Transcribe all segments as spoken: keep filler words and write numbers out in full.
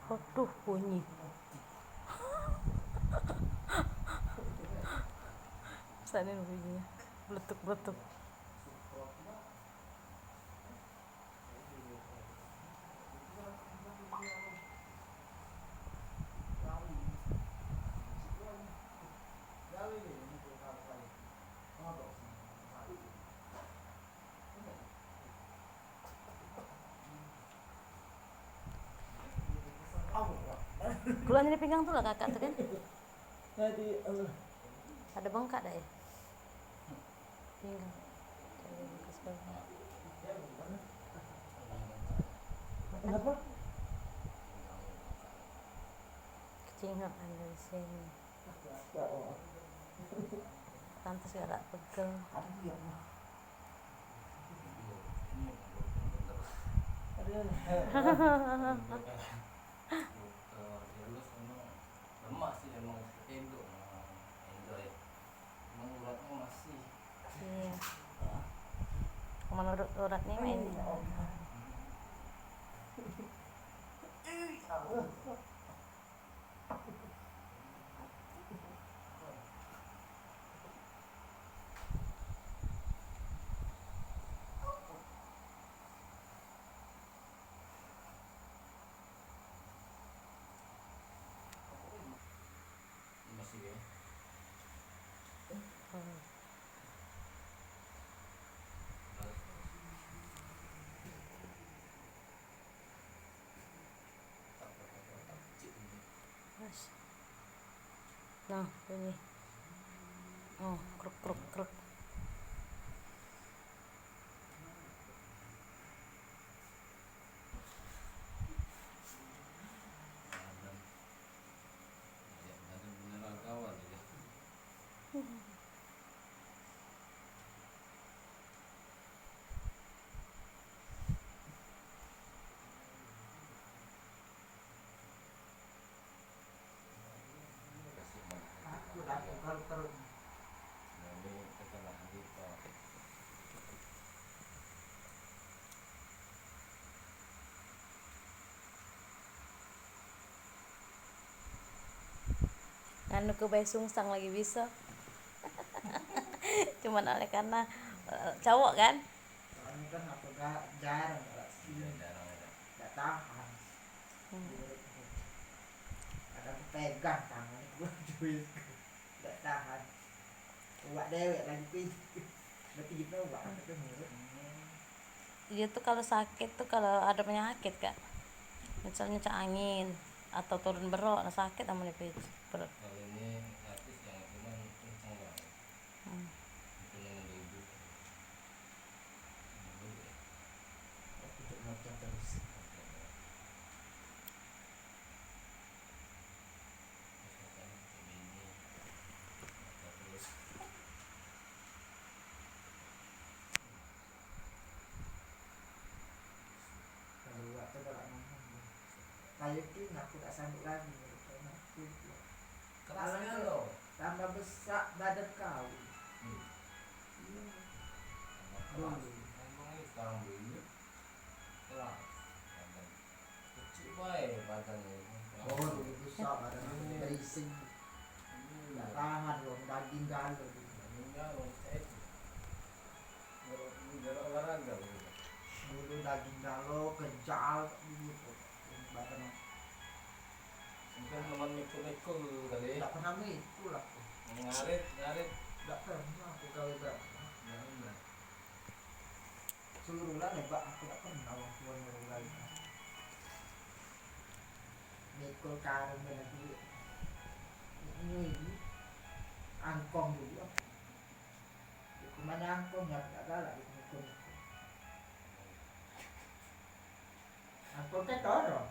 Waduh, bunyi. Sanin bunyi. Beletuk-beletuk. Keluar dari pinggang tu lah kakak tu kan? Ada bengkak dah ya? Pinggang. Ada bekas bengkak. Kenapa? Kecingan dari sini. Pantes gak, gak pegel. Lemak sih emang, tendok, enjoy. Emang uratnya masih. Iya. Menurut urat nih main. Masih ya. Nah, bunyi. Oh, kruk, kruk, kruk. Nganu ke bae sungsang lagi biso. Cuman oleh karena, eh, cowok kan. Soalnyo kan aku ga, jarang gerak sini. Iya, jarang ya. Gak tahan. Hmm. Kadang aku pegang tangan aku duit. Gak tahan. Uwak dewek lagi tu. Berarti gitu uwak aku tu nurut. Dia tuh kalau sakit tuh, kalau ada penyakit, Kak, misalnya cak angin atau turun berok, nah, sakit amun dipijit perut. Kalau ini artis yang cuman kenceng banget. Hmm. Itu yang duduk. Ini ya. Aku tak macam terus. Kalu uwak tu galak ngomong. Kayu tu aku tak sanggup lagi. Keras galo. Tambah besak badan kau. Hmm. Iya. Tambah keras. Dulu. Emang ini sekarang begini. Keras. Kecik bae badan ni. Oh, dulu besak badan aku, berising. Hmm. Tak tahan wong, daging galo dulu. Daging galo, cek. Galo, galo olahraga dulu. Dulu daging galo, kejal, dulu tu. Badan aku. Mungkin teman mikul-mikul kali. Tak pernah mikul aku. Ngarit, ngarit. Tak pernah aku gawe berat. Nggak pernah. Suruh lah lebak, aku dak pernah wong tuo nyuruh lagi. Mikul karung bela duit. Ini, ini angkong dulu. Kemana angkong ya, aku dak galak gitu mikul-mikul. Aku ke torong.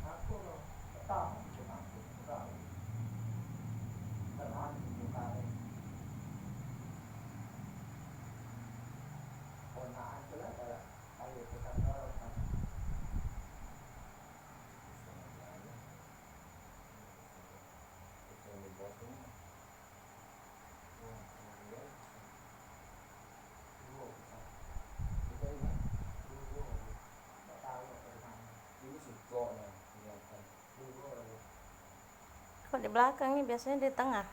Aku lo petang di rumah aku, pegawai. Tenang di rumah. Ponaan tu lah, kalu, kalu tukang torong kan. Di belakang ni biasanya di tengah.